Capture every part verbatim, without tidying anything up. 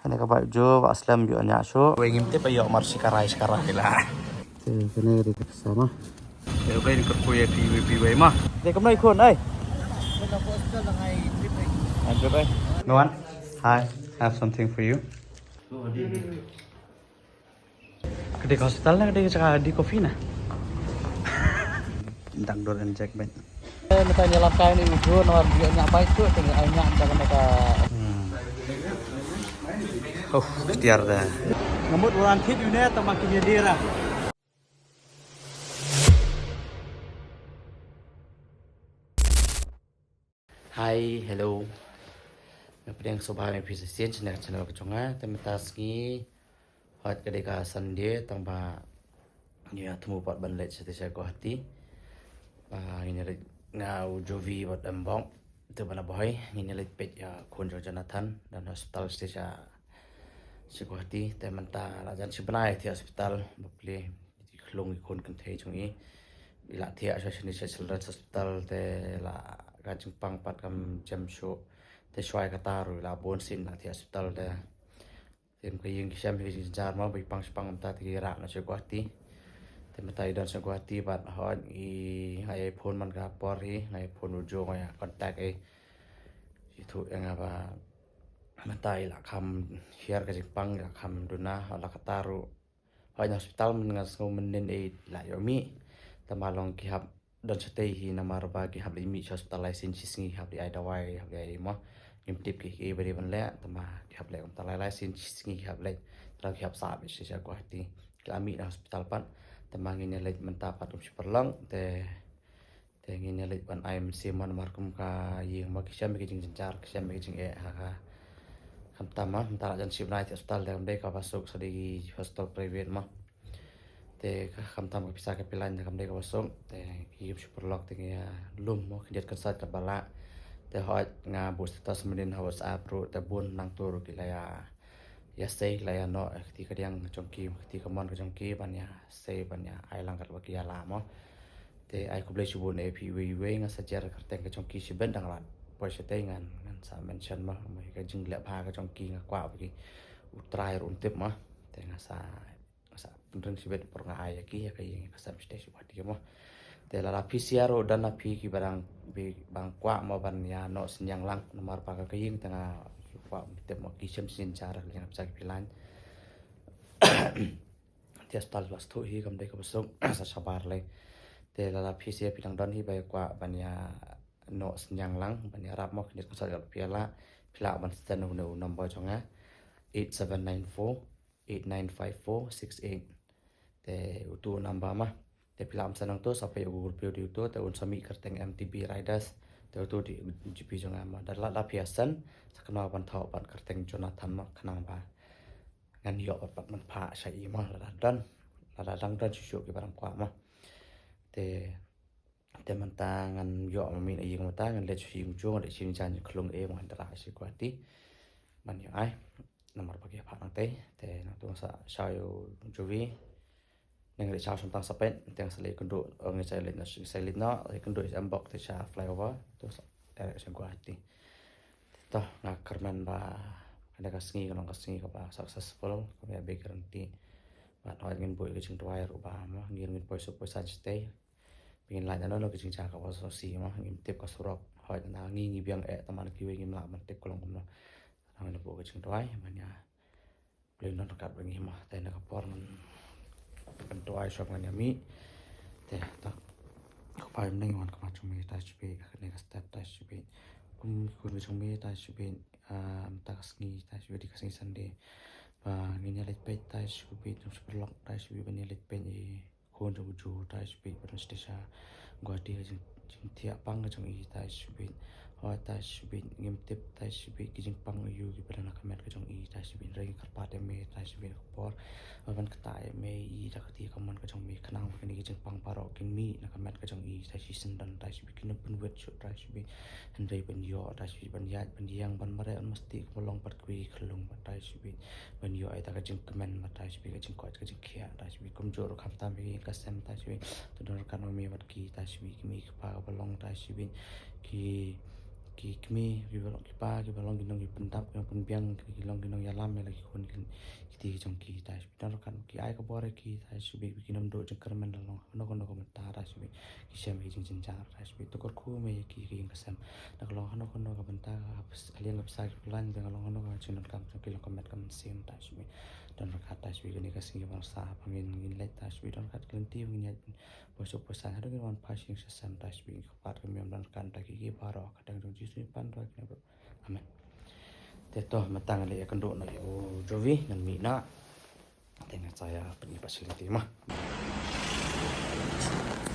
Kane ka bike jo ba slem jo nya shu. Wei ngim tip ayo mar shikarai shikarai la. Te kane ka dei ka sama. Te wei ni ka kuya pi wei pi wei ma. Te kam nai khun ai. Ai trip ai. No one. Hi. Have something for you. Ka dei ka hospital na ka dei ka jaka dei coffee na. Dang dor and jack ben. Mynta ngi lam kai ni u jun, namar ngi ïa bai tu, te ngi ai ïa da kane ka. Hmm. Oh, ketiar da. Ngamut orang kit yu ne, tama ki ïa dira. Hi, hello. Nga pdiang sngewbha ïa phi sa sien channel channel ka jong nga, te mynta sngi. Hot ka dei ka Sunday, tang ba ngi ïa thmu pat ban leit sha sha Guwahati. Ba ngin ïa leit nga u Jovi bad Embok. Te ba na Bhoi, ngin ïa leit peit ïa khun jong Jonathan, don hospital sha sha Guwahati. Te mynta la jan shi bnai te hospital, ba plie. Ki khlung ki khun kynthei jong i. I la thiah sha shane sha Children's Hospital te la ka jingpang pat kam jem shuh. Te shuwa kata ruh i la bun sien la thiah hospital te. Te ka ïing ki shem hi ka jingjynjar mo, ba i pang shi pang mynta te ki rah na sha Guwahati. Te mynta i don sha Guwahati bad hoi i, nga ïa phone man ka por hi, nga ïa phone u Jo nga ïa contact i. I thuh ïa nga ba mynta i la kham hiar ka jingpang, i la kham duna, la kata ruh. Hoi na hospital mynta nga sngew mynnin ei la ïoh mih. Tang ba long ki hap don shatei hi namar ba ki hap leit mih sha hospital lai sien shi sngi, hap leit ai dawai, hap leit ai mo. Ngim tip ki ki ba dei ban leh, tang ba ki hap leit kumta lai lai sien shi sngi ki hap leit. Tang ki hap sah beit sha Guwahati. Ki la mih na hospital pat. Tang ba ngin ïa leit mynta pat kum shi paralok te Te ngin ïa leit ban ai mynsiem mo namar kum ka ïing mo ki shem ki jingjynjar, ki shem ki jingeh ha ka. Khamtam mo, mynta la jan shi bnai te hospital te kam dei kaba suk, sa dei ki hospital private mo. Te ka khamtam ka pisa ka pyllein te kam dei kaba suk. Te ki ïing shi paralok te ngi ïa lum mo, khyndiat kynsoit katba lah. Te hooid nga buh status mynnin ha WhatsApp ruh te bun nangto ruh ki la ïa ïa sei la ïa noh, eh, kti kadiang ka jong ki, kti kamon ka jong ki ban ïa sei ban ïa ai lang katba ki ïa lah mo. Te ai khublei shibun ïa phi iwei iwei, nga sa jer kyrteng ka jong ki shibit, dang lah poi shatei ngan, ngan sa mention mo, mo ka jingleh bha ka jong ki, nga kwah ba ki U Trai ruh un tip mo. Te nga sa Sa pynrung shibit por nga ai ïa ki ïa ka ïing ka sem shatei sha Guwahati mo. Te lada phi sha ruh don na phi kiba dang, kiba dang kwah mo ban ïa noh synñiang lang namar ba ka ïing te nga kwah tip mo ki shem synñiang jar ka ïing pisa ki pyllein. Te hospital ba shu hi kam dei kaba suk, sa shabar lei. Te lada phi sha phi dang don hi ba ïa kwah ban ïa noh synñiang lang ban ïarap mo, kine ka sa ka phi la, phi lah ban send u number jong nga eight seven nine four eight nine five four six eight. Te utu u number ma. Te phi lah ban send nangto, sa phi ïa Google Pay utu, te un sa mih kyrteng M T B Riders. Te utu u dei u G Pay jong nga ma. Da lada phi ïa send, sa kynmaw ban thoh pat kyrteng Jonathan ma, khnang ba ngan ïoh pat pat ban phah sha i ma, lada don, lada dang don shuh shuh kiba dang kwah ma. Te Te mynta ngan ïoh ma mih na ïing mynta, ngan leit sha ïing jong, leit sha ïing jong khlung e, ngan da rah sha Guwahati. Ban ïoh ai. Namar ba ki phah nangtei. Te nangto sa shaw ïa u Jovi. Ngan leit shaw sha tang sa peit, te sa leit kynduh, ngan sa leit na, sa leit na, leit kynduh sha Embok te sha flyover. To sa direct sha Guwahati. Te to nga kyrmen ba kane ka sngi ka long ka sngi kaba successful, kaba ïa beh guarantee. Bad hooid ngin buh ïa ka jingduwai ruh ba ma, ngin, ngin poi suk poi san shatei. Ba ngin lait na no no ka jingjia kaba sngewsih ma, ngim tip ka surok. Hooid na ngi ngi biang eh, tang ba na kiwei ngim lah ban tip ka long kumno. Tang ba ngin buh ka jingduwai ban ïa pynlong ryngkat bad ngi ma. Te na ka por ngan pynduwai shwa ngan ïa mih. Te ta, ko Kpa, ym nang wan ka ma jong me, tai shibit, kane ka step, tai shibit. Kum ki khun jong me, tai shibit, ah, mynta ka sngi, tai shibit, dei ka sngi Sunday. Ba ngin ïa leit peit, tai shibit, jong shipyrlok, tai shibit ban ïa leit peit i khun jong u Ju, tai shibit, ba don shatei sha Guwahati, ka jing, jingthiah pang ka jong i, tai shibit. Hooid, tai shibit, ngim tip, tai shibit, ki jingpang aiu kiba don ha ka met ka jong i, tai shibit, hynrei ngi kyrpad ïa me, tai shibit, ka por ban ktah ïa me i da ka kti kamon ka jong me, khnang ba kine ki jingpang baroh kin mih na ka met ka jong i, tai shisyndon, tai shibit, kin ym pynwit shuh, tai shibit. Hynrei ban ïoh, tai shibit, ban ïaid, ban ïeng, ban mareh, ban masti, kaba long bad kiwei ki khyllung, bad tai shibit. Ban ïoh ïa ka jingkmen, bad tai shibit, ka jingkoit ka jingkhiah, tai shibit. Kumjuh ruh khamtam ïa ka sem, tai shibit. To don ryngkat ma me bad ki, tai shibit, ki mei ki pa kaba long, tai shibit. Ki, ki kmie, kiba long ki pa, kiba long ki nong ki pyndap, ki nong pynbiang, ki long ki nongïalam ïa la ki khun ki, kiti ki jong ki, Trai Blei. Don ryngkat ki ai ka bor ïa ki, Trai Blei, ba kin ym duh jingkyrmen la long hano hano ka bynta, Trai Blei. Ki shem ki jingjynjar, Trai Blei. To kyrkhu me ïa ki, ki ïing ki sem. Na ka long hano hano ka bynta, ka liang ka bsa ki plan, na ka long hano ka jingdonkam jong ki, long ka met ka mynsiem, Trai Blei. Don ryngkat, Trai Blei, kane ka sngi ba ngin sa, ba ngin, ngin leit, Trai Blei. Don ryngkat ka lynti ba ngin ïaid, ba suk ba san, haduh ngin wan phai sha ïing sha sem, Trai Blei. Ka pat ka miam don ryngkat da ki, ki baroh, ka kyrteng jong u Jisu ngi pan, Trai Blei. Amen. Te to, mynta ngan leit ïakynduh noh ïa u Jovi, ngan mih noh. Te ngan sa ïa pyni pat sha lynti mo.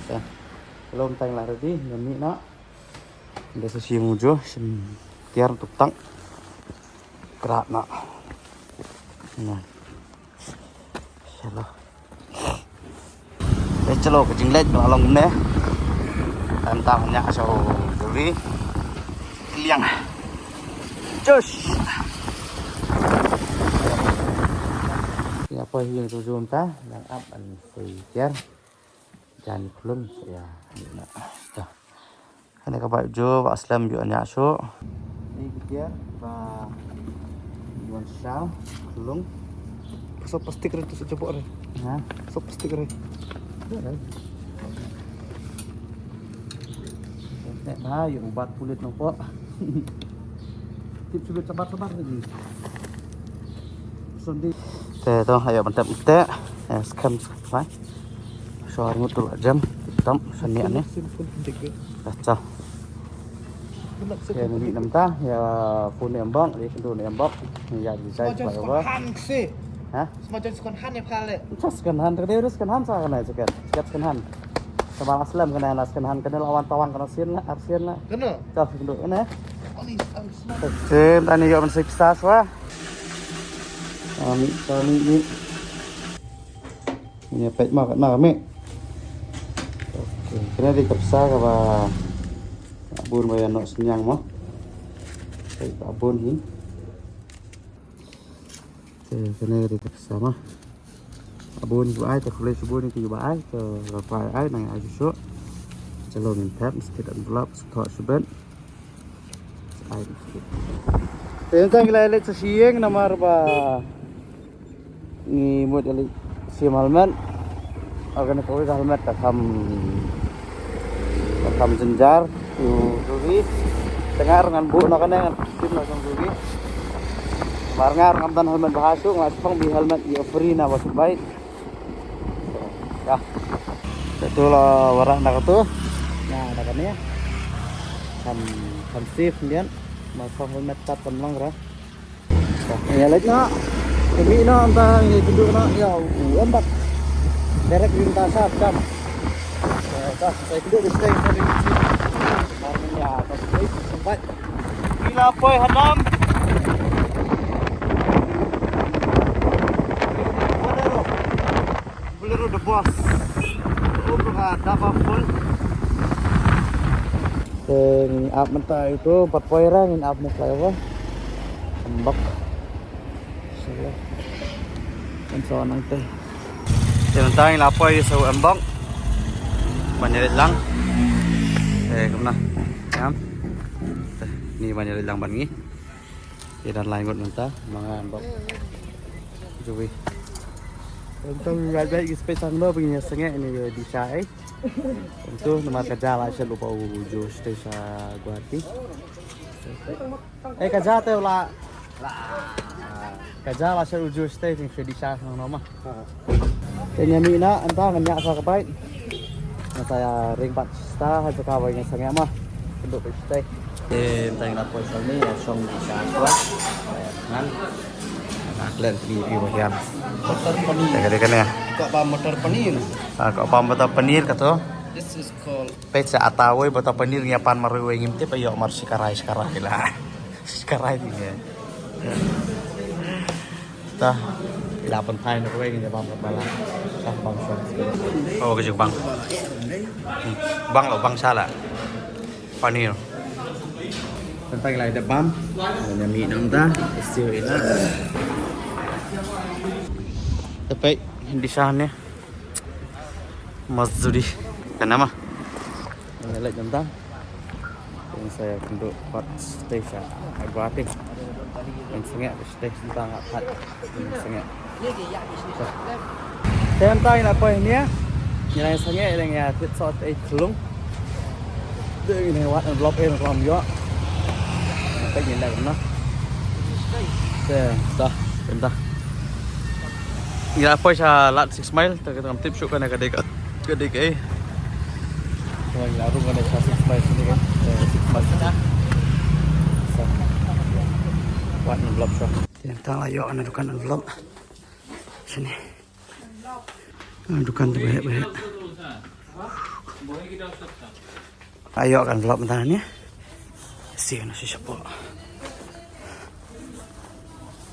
Te. Hello, mynta ngi la ready, ngan mih noh. Ynda sa shim u Jo, shim tiar, tuk tang. Krat noh. Nah. Shalom. Te chalo, ka jingleit ka la long kumne. Mynta ngan ïa sha u Jovi. Liang. Josh. Ïa poi hi u Jovi mynta, ngan ap ban poi tiar. Jan khlung ïa. Ïa. Kane ka bike Jo, ba slem ïoh nia shuh. Ni ki tiar ba wan shaw khlung. Ka sop plastik re tu sa jabok re. Ha? Sop plastik re. Ne ba ïoh ubat pulit nongpok. Tip sulit sabar sabar lagi. Te to, ayo ban tep te. Ya, skhem skhem. Shor ngut tu la jam. Tip tam shaniah ni. Dah cah. Ya, ni namta ya, phone ni embak, ya, kynduh ni embak. Ya, di jai flyover. Ha? Smajan second hand ni pale. Cah second hand, tadi harus second hand sa kana second. Second hand. Sama aslam kana, na second hand kana lawan tawang kana sien la, arsian la. Kana? Cah kynduh kana. Anis, anis. Sim tani yo ban sip sas wa. Ami, kami ni. Ni pek mak na kami. Okay, kena di kapsa ka ba bun ba ya nok senyang mo. Pek ba bun hi. Te kane ka dei ka pisa ma. Abon ki ba ai, te khublei shibun ïa ki ba ai, te ba ai nang ai shuh shuh. Chalo ngin thep, mesti envelope, shu thoh shibun. Ai. Te ngi tang ïa leit sha ïing namar ba ngi mut ïa leit shim helmet. Kane kawei ka helmet ka kham, ka kham jynjar. Ïa u Jovi. Te nga ruh ngan buh na kane ngan shim na jong u Jovi. Namar nga ruh ngam don helmet bha shuh, nga la shong bih helmet ïa u free na ba shu bai. Ya. Katu la wanrah na katu. Na da kane. Kham, kham safe ndian. Ma shong helmet pat kam long ra. Ïa leit noh. Ïa mih noh, mynta ïa kynduh noh ïa u Embok. Direct ïa mynta sha Pdeng. Ïa, mynta sa ïa kynduh ïa stay, stay, stay. Mar mynta ïa ka stay, sempat. Ngi la poi ha dam. Bolero. Bolero the boss. Oh, ka daba full. Te ngin ap mynta ito, pat poi ra ngin ap mo flyover. Embok. Inshallah. Kan sa nang te. Te mynta ngin la poi sa Embok. Ban ïaleit lang. Te kumno. Ngam. Te ni ban ïaleit lang bad ngi. Ïa don lai ngut mynta, ma nga Embok. Jovi. Mynta ngi rai bai ki space hangno ba ngin ïa sangeh ïa i Disha eh. Mynta namar ka ja la shet, lypa u Jo stay sha Guwahati. Eh, ka ja te u la. Ka ja la shet u Jo stay, te ngi shu Disha hangno ma. Te ngi mih noh, mynta ngan ïa sa ka bike. Nga sa ïa ring pat sha ha jaka ba ngi sangeh ma. Kynduh pat sha te. Te mynta ngi la poi sha ni, ïa shong Disha shuwa. Ngan. Nga klet ni pi wa hiam. Butter paneer. Te ka dei kane. Kok ba butter paneer. Ah, kok ba butter paneer kato. This is called. Peit sa ata wei butter paneer ngi ïa pan marwei wei ngim tip ïoh mar shi karai, shi karai la. Shi karai ni. Ta, la pynthai na kawei ngi bam kat ba la. Ta bam shwa. Oh, ka jingbang. Hmm. Bang lo, bang sha la. Paneer. Tang tang la da bam. Ngi mih nangta. Siew ina. Te peit, Disha ne. Mazuri. Kana ma? Ngi leit nangta. Sa ïakynduh pat shatei sha Guwahati. Ngin sangeh shatei, mynta nga pat ngin sangeh. Te mynta ngi la poi hangne. Ngi la sangeh, ngi la thied soh ei khlung. Te ngi la wad envelope, eh, envelope ïoh. Te ngi la kumno. Te ta, te mynta ngi la poi sha lad Six Mile, te ngam tip shuh kane ka dei ka, ka dei kaei. Ngi la rung kane sha Six Mile shane, eh, Six Mile shane. Sa wad envelope shuh. Te mynta la ïoh kane dukan envelope shane. Ah, dukan te baheh baheh. Ayo kan vlog mynta ne. Si na si shapoh.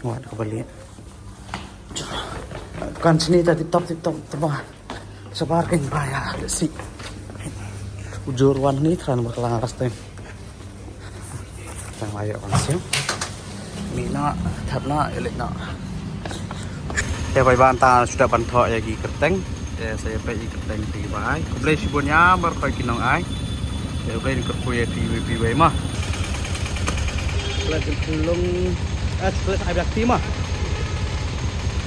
Wat ka bali. Dukan shane ta tip top, tip top, tip top. Sabar kan ba ïa, let's see. Ujor wan ni tran bakla last time. Tang la ïoh ban siew. Mih noh, thep noh, ïa leit noh. Te peit ba mynta shu dep ban thoh ïa ki kyrteng. Te sa ïa peit ki kyrteng te ba ai. Khublei shibun ïa baroh ki nong ai. Te khublei, kyrkhu ïa phi wei phi wei ma. Chocolate Khlung, eh, chocolate ai Black Tea ma.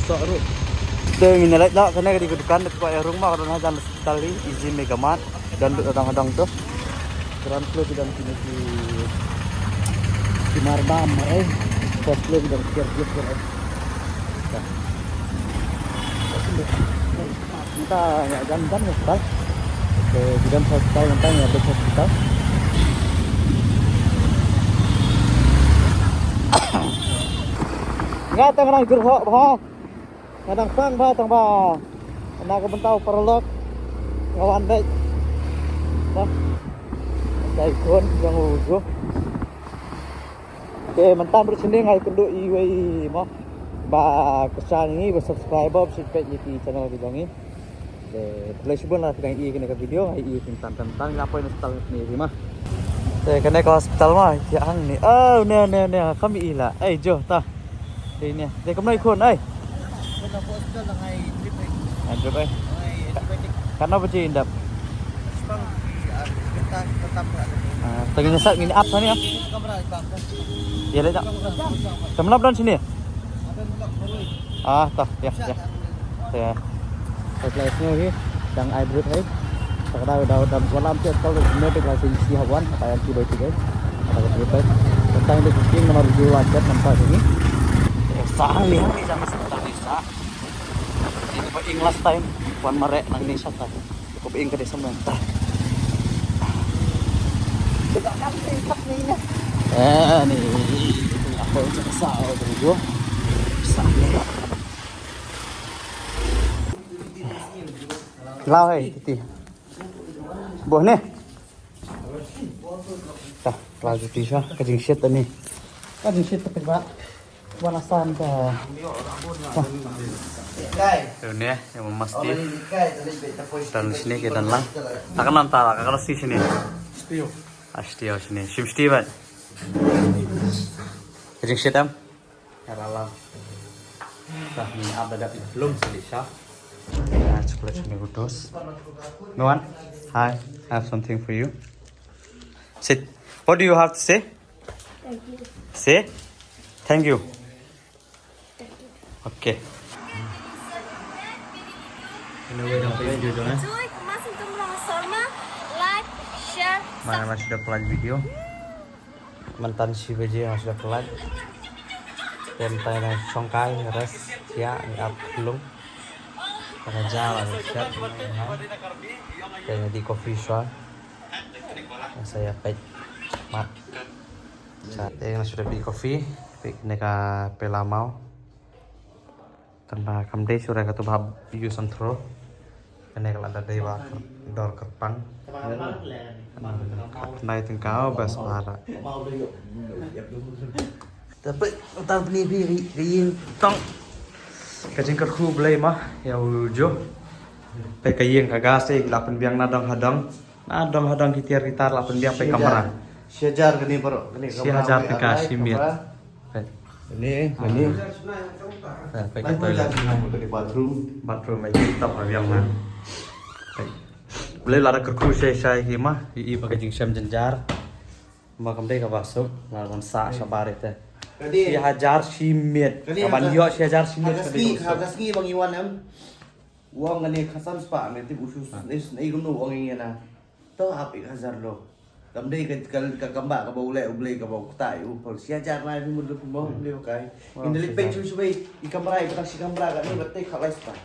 Sok ruh. Te ngin ïa leit noh, kane ka dei ka dukan, te ka ïa rung ma, ka don hajan. Tali, Easy Mega Mart, don hadang hadang tu. Kren pule ki don kine ki, ki mardam, eh. Kren pule ki don kiar kiar kiar, eh. Mynta ïa jan jan hospital. Okey, ki don hospital, mynta ïa hospital. Nga tang nang jyrhoh bha. Nga dang pang bha tang ba na ka bynta u paralok nga wan beit. Ba. Dei khun jong u ju. Te mynta ruh shane nga ïakynduh iwei mo ba kyrshan ngi ba subscriber ba shu peit ïa ki channel ki jong ngi. Te khublei shibun la phi dang ïohi kane ka video, nga ïohi phi mynta mynta, nga poi na hospital ne ri ma. Te kane ka hospital ma ïa hangne. Oh ne ne ne, kam ïohi la. Ei jo ta. Te ne. Te kumno i khun ei. Ai drip ei. Katno baje in dep? Ah, te ngin sa ngin ap sani ah. Ïa leh ta. Te mlap don sini. Ah, ta, ïa, ïa. Te. Te lai sini hi. Dang ai drip hi. Ta ka dau dau dam kolam te kal ne te lai sini si hawan. Ta ïa ki bai ti gai. Ta ka drip hi. Tang de cooking namar ju la chat nampak sini. Sa ni ha ni sama sa ta ni sa. Ini ba ing last time. Wan mareh nang ni sa ta. Ko ba ing ka dei samrang ta. Eh, ni. Apa yang cakap sa, oh, tunggu. Sa ni. Lau, hei, titi. Boh ni. Ta, lau titi sa, ka jingshet ni. Ka jingshet ta ba. Wan asan ta. Tu ne, ïa mama Steve. Don sini ke don lang. Ta ka nam ta, ka ka si sini. Steve. Ah, Steve sini. Shim Steve ban. Ka jingshet em. Ïa la la. Ta ni ab da dap lum sini sha. Ah, chocolate sini kudos. No one? Hi, I have something for you. Sit. What do you have to say? Thank you. Say, thank you. Thank you. Okay. Anyway, dah video tu, eh. Cuy, masih tu belum sorma, like, share, mana masih dah pelan video. Mynta shi baje nga shu da khlad. Te mynta nga shongkai, rest ïa, ngi ap khlung. Tang ja la shet. Te nga dih coffee shuwa. Sa ïa peit. Ma. Te nga shu da peit coffee, peit ne ka pela maw. Tang ba kam dei shuh re katu ba hap use and throw. Kane ka la da dei ba dor kyrpang. Nai tyngka bas ba da. Te peit tang pynïaid phi ka ïing tong. Ka jingkyrkhu Blei ma ïa u Jo. Peit ka ïing ka gas te la pynbiang na dong ha dong. Na dong ha dong ki tiar ki tar la pynbiang peit kamra. Shi hajar kane baroh, kane kamra. Shi hajar tyngka shi miet. Peit. Ni, ni. Peit ka toilet. Bathroom. Bathroom, eh, tip top ha biang na. Peit. Balei lada kyrkhu shai shai hi ma, i, i ba ka jingshem jynjar. Ma kam dei kaba suk, la ban sah shabar ite. Shi hajar shi miet. Ka ban ïoh shi hajar shi miet ka dei kaba suk. Ka sngi ba ngi wan em. Wan kane ka san spah ne tip u shu ne ne kumno wan ngi na. To ap ik hajar lo. Kam dei ka ka ka kamba kaba u leh u Blei kaba u kta u pal shi hajar na phi mut phi mo phi leh kai. Ngi dei pek shu shu bai i kamra i kata shi kamra ka ni ba te khalai spah.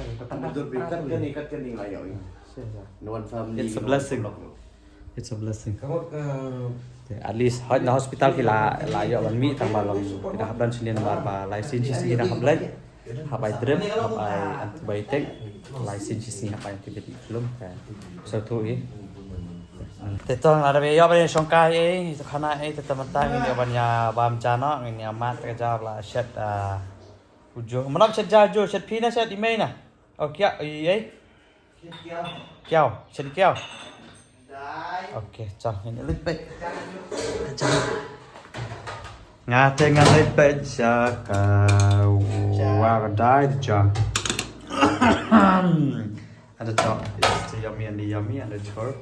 Kat kani, kat kani la ïoh. It's a blessing. It's a blessing. At least hoi na hospital ki la la ïoh ban mih tang ba long ki da hap don sinin bar ba lai sin shi sin da hap lai. Hap ai drip, hap ai antibiotic, lai sin shi sin hap ai antibiotic film. So tu i. Te tong la da be ïoh ban shong kai i, to khana i, te taman tang ïoh ban ïa bam cha no, ngin ïa mat ka jab la shet. Ujo, manam shet ja jo, shet phi na, shet i mei na. Oh, kiaw, i ei. Kiaw, shet kiaw. Okay, chal, ngin lit pek. Nga te nga lit pek ja ka wa ka dai ja. And the top is the yummy and the yummy and the chor.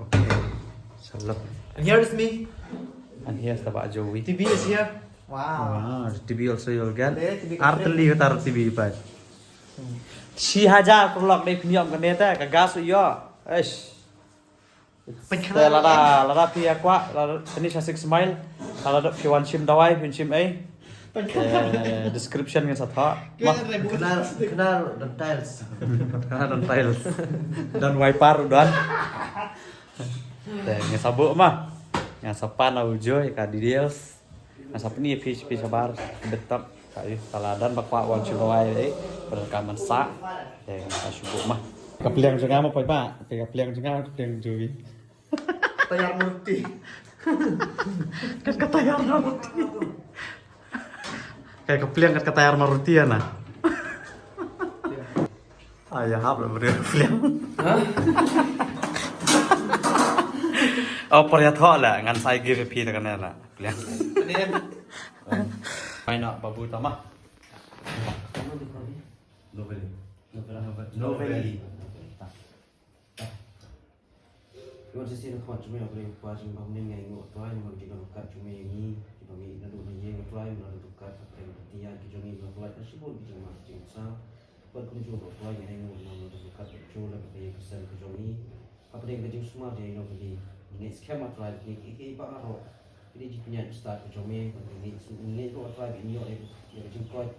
Okay. Shalom. And here is me. And here's the Bajowi. T B is here. Wow. Wow, T B also you'll get. There, T B. Arteli kata T B pa. Shi hajar kurlok dei pynïam kane ta ka gas u ïoh. Eish. Te lada lada phi ïa kwah lada finish ha six mile. Lada phi wan shim dawai phi shim ei. Eh, description ngan sa thoh. Knar knar don tiles. Knar don tiles. Don wiper don. Te ngan sa buh ma. Ngan sa pan au jo ka details. Ngan sa pyni phi phi shabar betok. Ka yu ka la don ba kwah wan shu rwai eh. Pada ka man sa. Te ngan sa shu buh ma. Ka pliang jong nga ma pai ba. Ka pliang jong nga ka pliang jong i. Tayar Maruti. Kat ka tayar Maruti. Kayak kepliang kat ka tayar Maruti ya na. Ah ya hap lah beri kepliang. Oh, pariat hok lah ngan sai give pi tekan lah. Kepliang. Mai nak babu tamah. Noveli. Noveli. Noveli. Ki wan sha sien ha khmat jong me, A Blei U Kpa jong ngi ba ha bneng, ngi ainguh, A Trai, namar ki nongryngkat jong me ïa ngi kiba mih naduh na ïing, A Trai, namar ki dukkat, A Trai, ki ïa ki jong ngi, A Trai, ka shibun ki jingma ki jingmynsiem. Bad kumjuh ruh, A Trai, ngi ainguh namar ka dukkat ka jong la ka ïing ka sem ka jong ngi. Ha pdeng ka jingsumar jong i Noveli, ngi ngeit skhem, A Trai, ba kine kiei kiei baroh ki dei jingpynïaid stad ka jong me, bad ngi ngeit, ngi ngeit ruh, A Trai, ba in ïoh ïa ka jingkoit.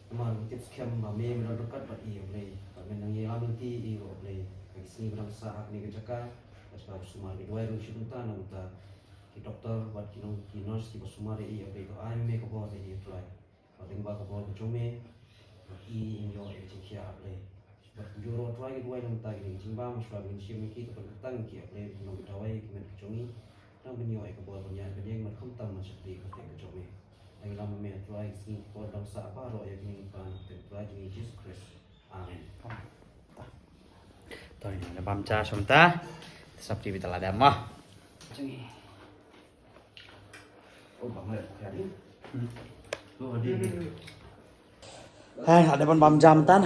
Namar ngi tip skhem ba me, me don ryngkat bad i, A Blei. Bad men nang ïalam lynti ïa i ruh, A Blei. Ha ki sngi ba dang sah ha kane ka jaka, bad ba sumar ki dawai ruh shi kumta na kumta. Ki doktor bad ki nong, ki nurse kiba sumar ïa i, A Blei, to ai me ka bor ïa i, A Trai. Bad lyngba ka bor ka jong me, bad i in ïoh ïa ka jingkhiah, A Blei. Bad kumjuh ruh, A Trai, ki dawai na kumta, ki dei ki jingbam, shuwa ba ngin shim ïa ki, to pynkyntang ïa ki, A Blei, ki nongdawai, ki met ka jong i. Tang ban ïoh ïa ka bor ban ïaid ban ïeng, ban khamtam ban shakri ha kyrteng ka jong me. Dang ïalam ma me, A Trai, ki sngi ki por dang sah baroh ïa kine ki pan, ha ka kyrteng U Trai jong ngi Jisu Khrist. Amen. To ngin ïa bam cha sha mynta. Sap T V te la dam mo. Jong ngi. Oh, bang leh, kya ni? Hmm. Oh, di. Hai, la dep ban bam jam tan.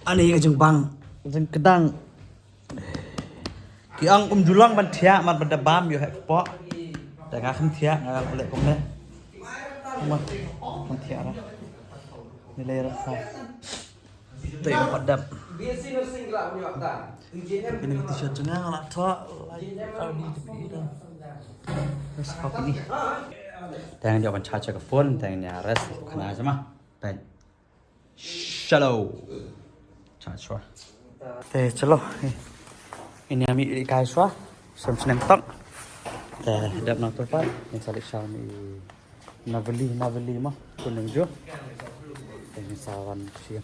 Ani ka jingbang, jingkdang. Ki ong um ju long ban thiah, mat ban da bam ïoh heh kpoh. Te nga kham thiah, nga leh kumne. Kumne. Kham thiah ra. Ni leh ra sa. Te ong pat dep. Ini ka t-shirt jong nga nga la thoh. Like, R D T P da. Bas pap ni. Te ngan ïoh ban charge ka phone, te ngan ïa rest khana jama. Te. Shalom. Charge shuwa. Te chalo. Ini ami i kai shuwa. Sem sneng tok. Te dep na tu pat. Ni salik sha mi. Noveli, Noveli ma, Kuneng jo. Te ngi sa wan shi.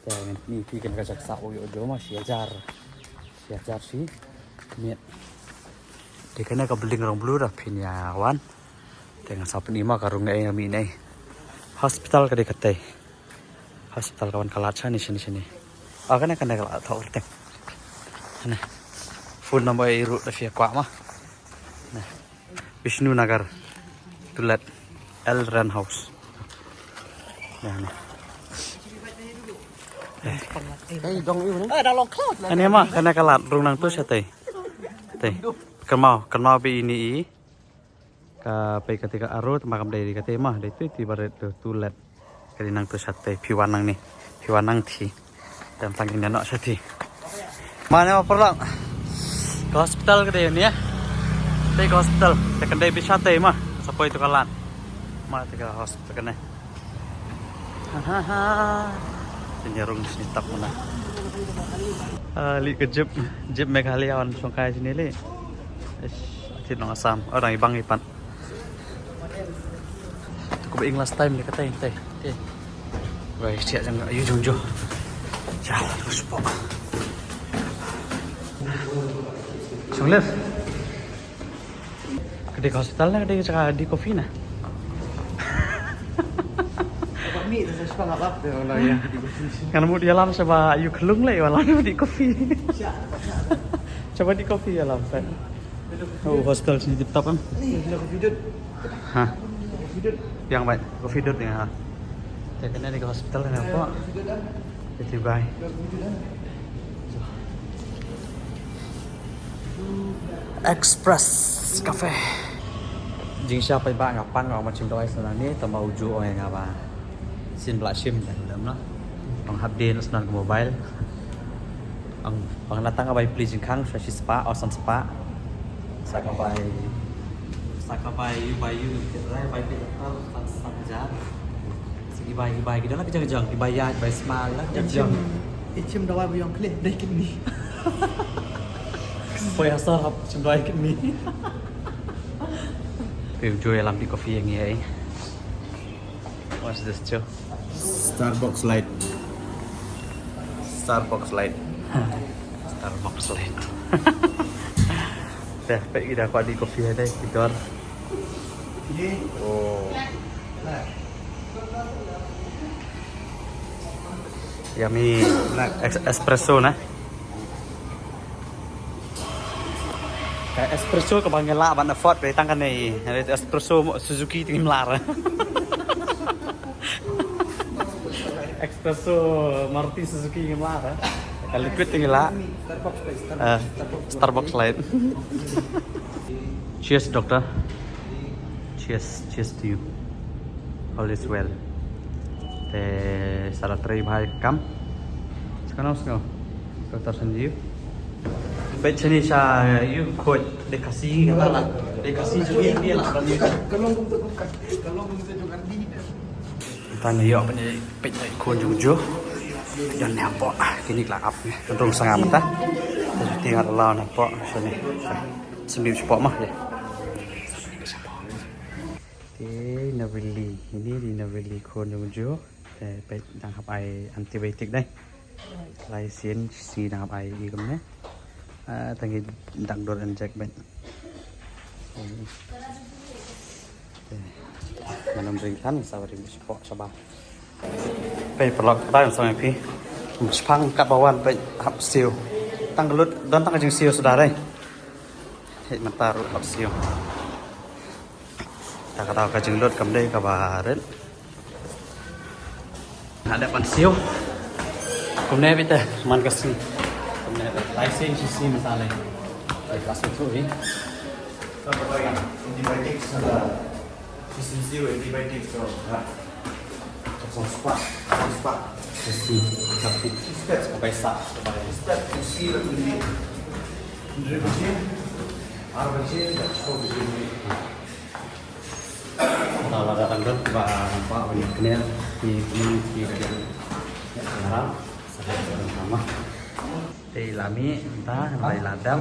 Te ngi phi kane ka jaka sa u ïoh jo ma, shi hajar. Shi hajar shi miet. Te kane ka building rong blue da phin ïa wan. Te ngi sa pyni ma ka rung ei nga mih nei. Hospital ka dei katei. Hospital ka wan ka lad shane shane shane. Ah, kane kane ka lad thok rteng. Kane. Phone number i ruh da phi kwah ma. Kane. Vishnu Nagar. To let. L Ren House. Kane. Hey, dong you. Ah, dah long cloud lah. Kane ma, kane ka lad rung nang tu shatei. Te, kynmaw, kynmaw ba ine i ka pei kata ka aro, tangba kam dei kata ma, dei tu, tu barit tu, tu let. Ka dei nangtu shatei, phi wan nangne, phi wan nangti. Te tang ine noh shatei. Mane ma paralok. Ka hospital ka dei ne. Te ka hospital, te kan dei beit shatei ma, sa poi tu ka lad. Ma te ka hospital kane. Ha ha ha. Sini rung sini tap mana. Ah, leit ka jeep, jeep Meghalaya wan shongkai sini leit. Ish, ati nong Assam. Oh, dang ibang ipat. Tu ko ba ing last time ni katai, tai. Te. Wai, siap jang ayu jung jo. Jal, ko spok. Shong left. Ka dei ka hospital na, ka dei ka jaka dih kopi na. Ngan mut ïalam shaba ayu khlung lei, ïalam dih kopi. Shaba dih kopi ïalam sa. Oh, hospital sini tip top em. Ha. Yang baik, kopi dut ni ha. Te kane dei ka hospital na pok. Te bai. Express Cafe. Jingshisha paidbah, nga pang nga ong ban shim dawai sa nangne, tangba u Ju u ong ïa nga ba sien ba lah shim, te lem noh. Ong hap dien snan ka mobile. Ong, ong na tang ka bai pli jingkhang, sa shi spah, o san spah. Sa ka bai, sa ka bai, ïu bai, ïu bai, bai pli doktor, san, san hajar. Sa ki bai, ki bai, ki don la ki jong jong, ki bai ïaid, bai sma, la ki jong jong. Shim, shim dawai ba ïong khleh, dei kidney. Poi ha sor hap shim dawai kidney. Phi ju ïalam dih kopi ïa ngi ei. What's this, Joe? Starbucks Lite. Starbucks Lite. Starbucks Lite. Te, peit ki da kwah dih kopi ha dei, ki dor. Oh. Yummy. Black. Ex-, espresso na. Ka espresso kaba ngi lah ban afford, peit tang kane, espresso mo Suzuki te ngim lah. Espresso Maruti Suzuki ngim lah. Ka liquid te ngi lah. Starbucks, Starbucks, eh, Starbucks, Starbucks Lite. Cheers, doctor. Cheers, cheers to you. All is well. Te sa la trei bha ïa ka kam. Sngewbha, sngewbha. Doctor Sanjeev. Peit shane sha ïu khuid dei Khasi kata la. Dei Khasi jong ngi la ban ïu. Ka long kumta, ka long kumta jong Andy. Tang ïoh ban ïa peit ïa khun jong u Ju. Don ne hapoh, kine ki la ap ne. Kan rung sangam ta. Te nga la na hapoh shane. Sngewbha shapoh ma ïa. Te Navili, ine dei Navili khun jong u Ju. Te peit dang hap ai antibiotic dei. Lai sien shi dang hap ai i kumne. Ah, tang ki dak dur inject beit. Te ngan ym ring khan, sa ring shapoh shabar. Peit paralok, dang song phi. Shipang katba wan peit hap siew. Tang ka lut don tang ka jingsiew suda dei. Hei mynta ruh hap siew. Ta kata ka jinglut kam dei kaba rit. Nga dep ban siew. Kumne beit te man ka sngi. Kumne beit. Lai sien shi sngi mynta lei. Ai ka sngi tu hi. Antibiotics na. Shi sngi siew antibiotics tu. Ha. Song spah, song spah. Shi sngi. Shi sngi. Ka bai sah. Ka bai sah. Shi sngi. Hynriew baje. Ar baje. Shiphew baje. Te lada dang dep ba nampak ba ngi kynnoh ki kumne ki ka dang ngarap sa ka dang sama. Te la mih mynta la ïa la dam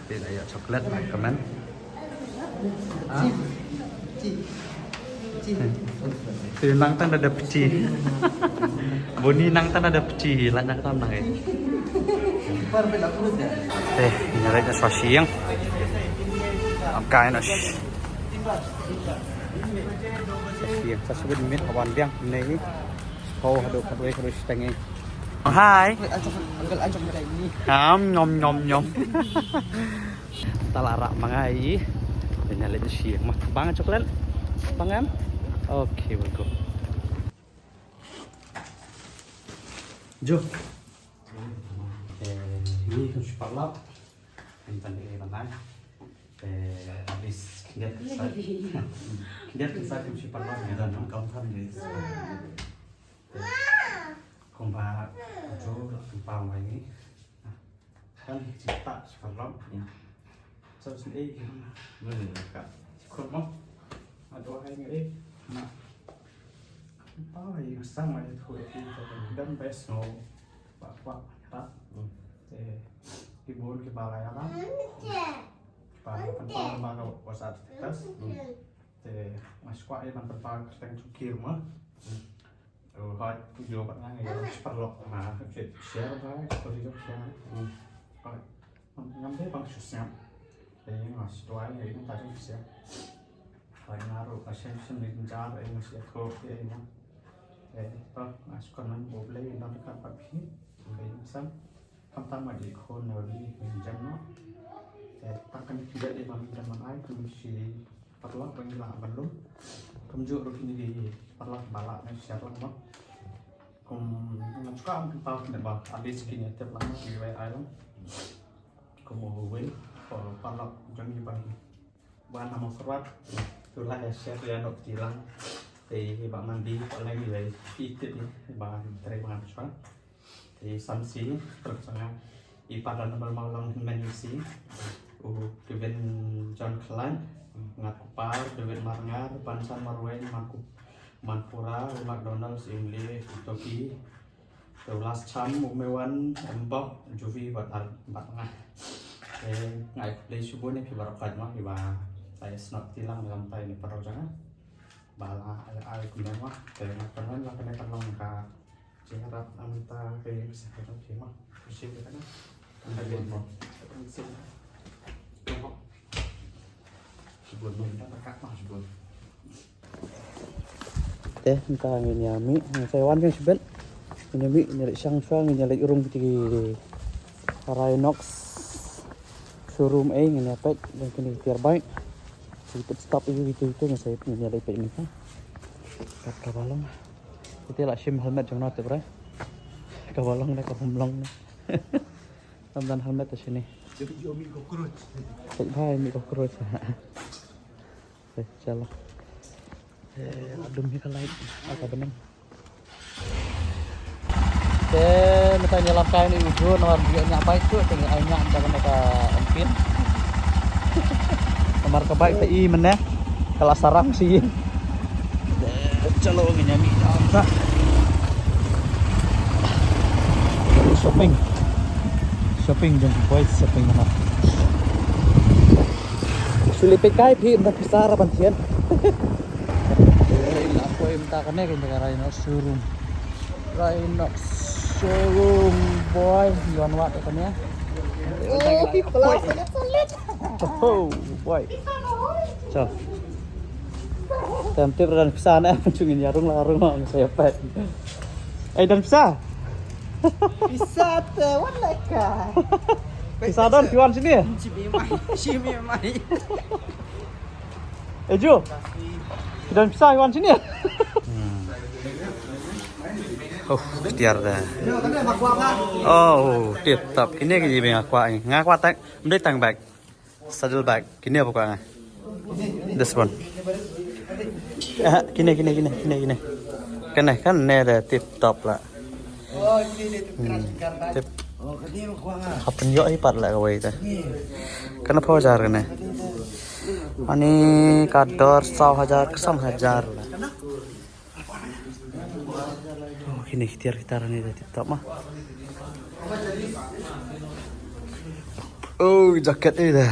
te la ïoh chocolate ba kmen. Ha? Te nang tang da dep ti. Buni nang tang da dep ti la nang tang nang eh. Te ngi leit na sha shyieng. Am kai na sh- Sa shi, sa shi bit minit ka wan biang ne hi. Ko haduh khatwei khatwei shiteng hi. Hai. Uncle, uncle, ni. Am, nom, nom, nom. Ta la rah ma nga hi. Te ngi leit sha shyieng ma. Bang chocolate? Bang em? Okay, we'll go. Jo. Eh, ni kan shu paralok. Kan tan dei ban ai. Te at least khyndiat ka sait. Khyndiat ka sait kum shi paralok ngi don nang kam tham dei. Te kumba ka jor la pynpaw ïa ngi. Kan shi ta shi paralok. Sa sien ei ki hana. Mene ka. Shi khun mo. Ado hai ngi ei. Na. Pynpaw ïa ngi sa ma ïa thu ïa ki. Dang best no. Ba kwah ïarap. Te ki bun kiba la ïarap. Kiba pynpaw ba ka WhatsApp status. Te nga shu kwah ïa ban pynpaw kyrteng jong ki ruh ma. Oh, hooid, phi ïoh pat nga ïa shi paralok ma share ba ka ri jong share. Hooid. Ngam dei ban shu sngap. Te nga shu duwai ïa ngi ta jong sngap. Hooid, nga ruh ka shem shem ni jar ïa nga shu ïathuh ïa nga. Te to nga shu kyrmen U Blei ïa nga ka pat phi. Te nga sam. Khamtam ma dei khun na ri ngi jem noh. Te tang kane ki jait dei ban jem ban ai kum shi paralok ba ngi lah ban lum. Kumjuh ruh kine ki paralok ba lah ban share lang noh. Kum nga shu kwah ban pynpaw kine ba at least kine tip lang noh ki wei ai lang. Kum u wei ko paralok jong ngi ba ngi Ba na Mawkyrwat. Tu la ïa share ïa Nongtilang. Te ba mandi ba la ngi ïa ïa tip ïa ba trei ba ngan shuwa. Te Samsi truk sanga. I Padan ba mau lang men si. U Kevin John Klan. Ngat Kupar, David Marngar, Bansan Marwei, Manku Manpura, McDonald's, Imli, Toki. Te u last cham u me wan em bok juvi bad ar bad nga. Te nga ai khublei shibun ïa phi baroh kawei ma phi ba la ïa snoh kti lang ïa ka bynta ïa ki paralok jong nga. Ba la ai ai kumne ma te nga kyrmen ba kane kan long ka jingïarap na ka bynta ka ïing ka sem ka jong phi ma. Appreciate ïa kane. Kan da bun mo. Shibun mo, da ka ma shibun. Te mynta ngin ïa mih, ngin sa wan biang shibit. Ngin ïa mih, ngin ïa leit shang shuwa, ngin ïa leit rung kiti ki Rhinox showroom ei, ngin ïa peit, dan kine ki tiar bike. Ki pit stop ei, kito kito ngin sa ngin ïa leit peit mynta. Kat kaba long. Kito la shim helmet jong nga te bra. Kaba long ne, kaba ym long ne. Lam dan helmet te shini. Peit bha mih cockroach. Eh, chalo. Eh, adum hi ka light, ah, ka bneng. Te mynta ngi lam kai ni u Jun namar ngi ñiah bike tu, te ngi ai ñiah mynta ka Enfield. Namar ka bike te i mynne ka la sarang shi ïing. Te chalo ngi ñiah mih mynta. Shopping. Shopping jong ki boys, shopping namar. Shu leit peit kai phi mynta pisa ra ban thied. Ei, la poi mynta kane ka Rhinox showroom. Rhinox showroom boy, yon wat kane. Oh, people are so lit. Oh boy. Chal. Tam tip ran pisa na pynchung ïa rung la rung ong sa ïa peit. Ei, don pisa. Pisa te wan la ka. Pisa don phi wan sini. Shi mi mai, shi mi mai. Eh, Ju. Phi don pisa, phi wan sini. Oh, tiar da. Oh, tip top. Kine kine ba nga kwah. Nga kwah tang, ym dei tang bag. Saddle bag. Kine ba kwah nga. This one. Ah, kine, kine, kine, kine, kine. Kane, kane da tip top la. Hmm. Tip. Hap pynïoh hi pat la kawei te. Kane phew hajar kane. Ani ka dor saw hajar ka san hajar la. Oh, kine ki tiar ki tar ni da tip top ma. Oh, jacket ni da.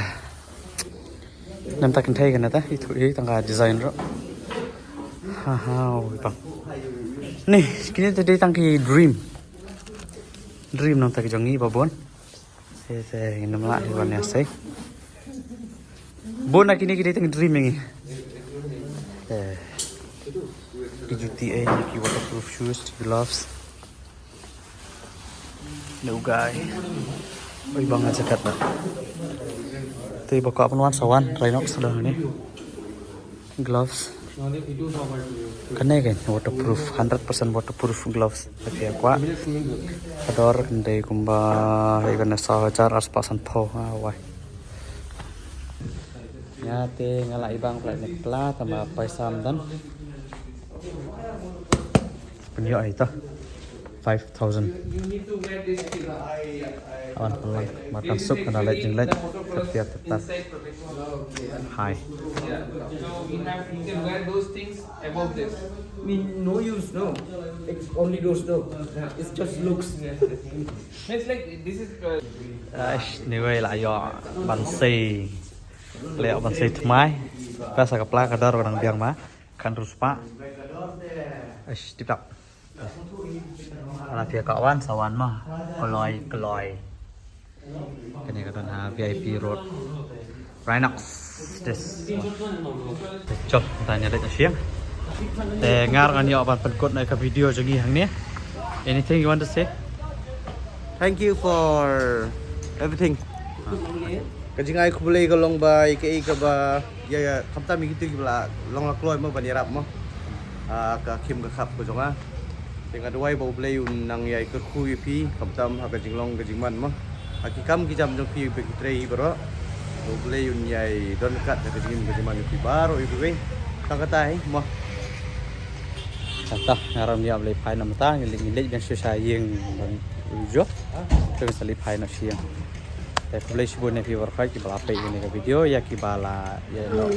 Namta kynthei kane ta, itu i tang ka design ruh. Ha ha, oh, ipang. Ni, kine te dei tang ki dream. Dream namta ki jong ngi ba bun. Te te ngin ym lah hi ban ïa sei. Bun na kine ki dei tang dream ïa ngi. Te ki juti ei, ki waterproof shoes, ki gloves. Ni u guy. Oi, bang nga jakat ba. Te ba kwah ban wan sa wan, Rhinox sa dang ni. Gloves. Kane kan waterproof, hundred percent waterproof gloves. Te phi kwah. Ka dor kan dei kumba, ei, kane saw hajar arspah sanphew. Ah, wai. Te nga la i bang pla ne pla tama paisa ym don. Pynïoh ïa ita. Five thousand. Awan pynlang. Makan sup kena leit jingleit. Tertiar tetat. Hai. So we have, you can wear those things above this. I mean, no use, no. It's only those, though. It's just looks. It's like, this is. Uh, Aish, ni wei la ïoh ban sei. La ïoh ban sei thymmai. Pesa ka pla ka dor ba dang biang ma. Kan rus pa. Aish, tip tap. Ala phi ka wan sa wan ma. Kloi kloi. Kane ka don ha V I P Road. Rhinox. Des. Te chol, ta nia leit na shiang. Te ngar ngan ïoh ban pynkut na ka video jong ngi hangne. Anything you want to say? Thank you for everything. Ka jingai khublei ka long ba ïa kaei kaba ïa ïa khamtam ïa kitu kiba la long la kloi mo ban ïarap mo. Ah, ka khim ka khap ka jong nga. Te nga duwai ba U Blei un nang ïai kyrkhu ïa phi khamtam ha ka jinglong ka jingman mo. Ha ki kam ki jam jong phi ba ki trei baroh. Ba U Blei un ïai don kat ha ka jingim ka jingman ïa phi baroh ïa phi wei. Tang kata hi mo. Tata nga ram ïa Blei phai na mata ngi leit ngi leit biang sha ïing ban ujo. Te sa leit phai na shiang. Te khublei shibun ïa phi baroh kiba la peit ïa kane ka video ïa kiba la ïa noh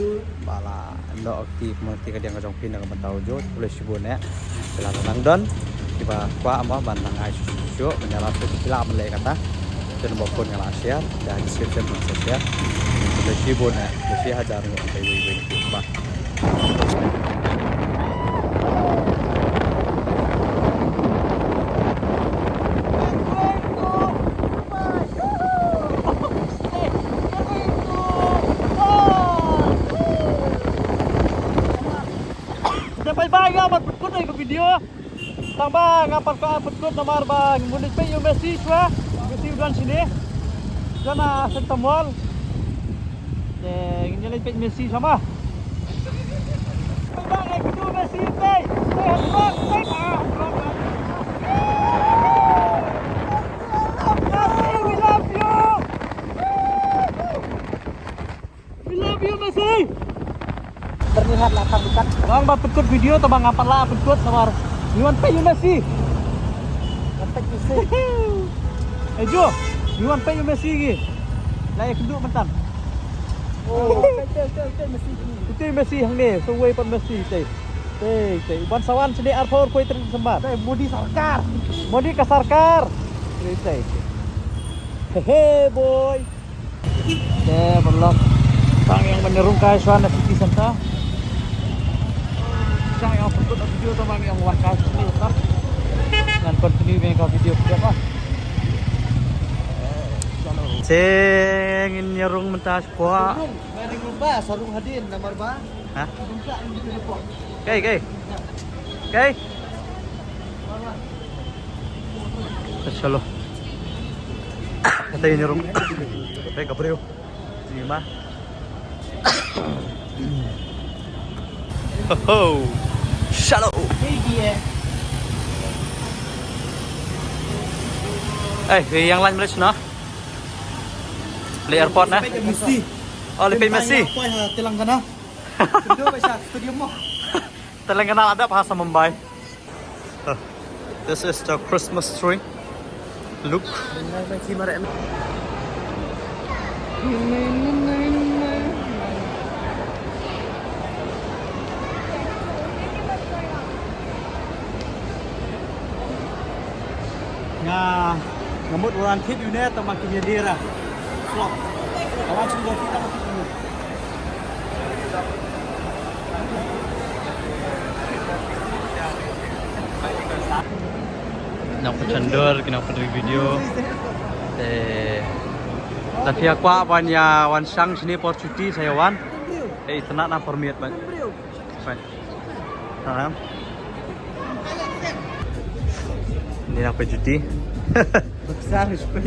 ba la noh akti kumne ka diang ka jong phi na ka bynta ujo. Khublei shibun ïa kiba la nang don kiba kwah mo ban nang ai shuh shuh ban ïa la shuh kiba la ban leh kata. Te nombor phone nga la share ïa description nga la share. Khublei shibun ïa khublei shi hajar nguh ïa wei wei ba. Te bye bye nga ban pynkut ïa ka video. Tang ba nga pat ka pynkut namar ba ngi mut leit peit ïa u Messi shuwa. Messi u don shane. Don ha Center Mall. Te ngin ïa leit peit Messi shuwa ma. Bye bye, ngai kynduh Messi tei. Tei hat-trick, tei hat-trick. Messi, we love you. We love you, Messi. Terlihat lah tak dekat. Bang ba pynkut video to bang, nga pat la pynkut namar ngi wan peit ïa u Messi. Wan peit Messi. Eh Jo, ngi wan peit ïa u Messi ngi. La ïa kynduh mynta. Oh, peit, peit, peit, peit Messi. Peit Messi hangne, sa uwei pat Messi tei. Tei, tei. Ban sa wan shane arphew arphew tret December. Tei, Modi sarkar. Modi ka sarkar. Tei, tei. Hehe boy. Te paralok, tang ïa ban ïarung kai shuwa na city center. Tang ïa ban pynkut video tang ba ïa ban wan kai shuwa. Ngan continue ïa ka video clip ah. Te ngin ïarung mynta shuwa. Rung, nga ring rung ba, sa rung hadien namar ba. Ha? Rung ka, rung ka. Kai, kai. Kai. Shalo. Kata ïa ngi rung. Kata ka briew. Ni ma. Ho ho. Shalo. Eh, ïa lang Malaysia na. Leit airport na. Messi. Oh, leit peit Messi. Telangana. Stadium mo. Telangana la dep ha sa Mumbai. This is the Christmas tree. Look. Nga, nga mut wan thit ïa une tang ba kin ïa dira. Flop. Awan shu wan thit tang ba kin ïa. Nang pynchandor, ki nang pynri video. Te lada phi kwah ban ïa wan shang shane por chuti sa ïa wan. Te itynnad na permit ban. Fine. Ni nang peit juti.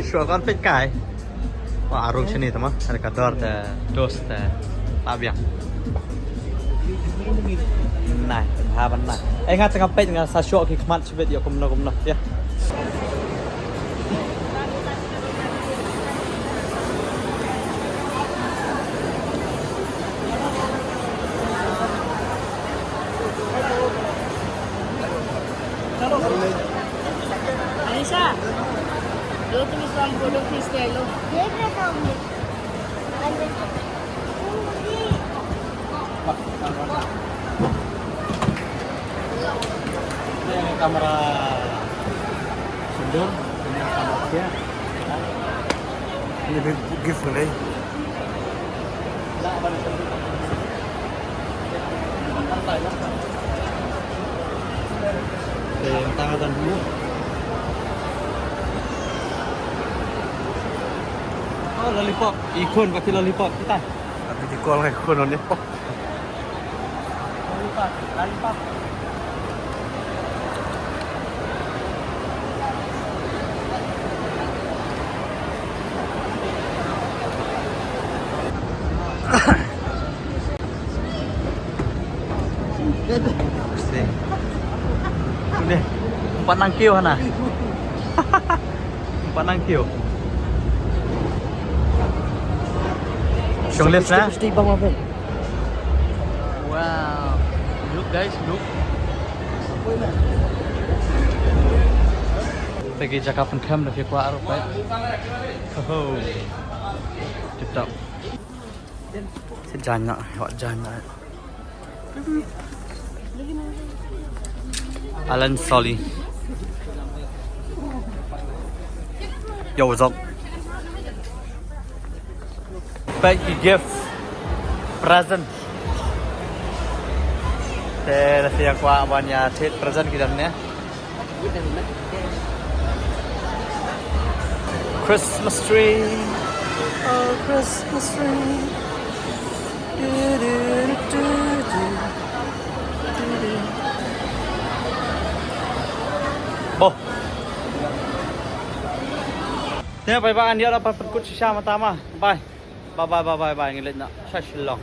Shuwa kan peit kai. Wa arung shane tama. Ada ka dor te dos te la biang. Nai, ha ban nai. Eh, nga tang peit nga sa shuwa ki khmat shibit ïa kumno kumno ïa. लो, तुम इसको हम फोटो खींचते हैं, लो। देख रहा था हमने। Kamera sindur, kamera, ya. Ini gift nih. Te mynta nga don dulu. Oh, lollipop. I khun ba ki lollipop kita. Tapi di call ka khun lollipop. Lollipop, lollipop. Ni. Empat nang kiew hana. Empat nang kiew. Shong lift na. Wow. Look guys, look. Te ki jaka pynkham da ki kwah ruh pat. Oh. Tip top. Sit down na, what down na. Alan Solly. Yo, what's up? Pack your gifts. Present. Te lada phi kwah ban ïa thied present ki don ne. Christmas tree. Oh, Christmas tree. Bo. Te bye bye, ngan ïa la pat pynkut shisha mynta ma. Bye. Bye bye bye bye bye, ngi leit noh sha Shillong.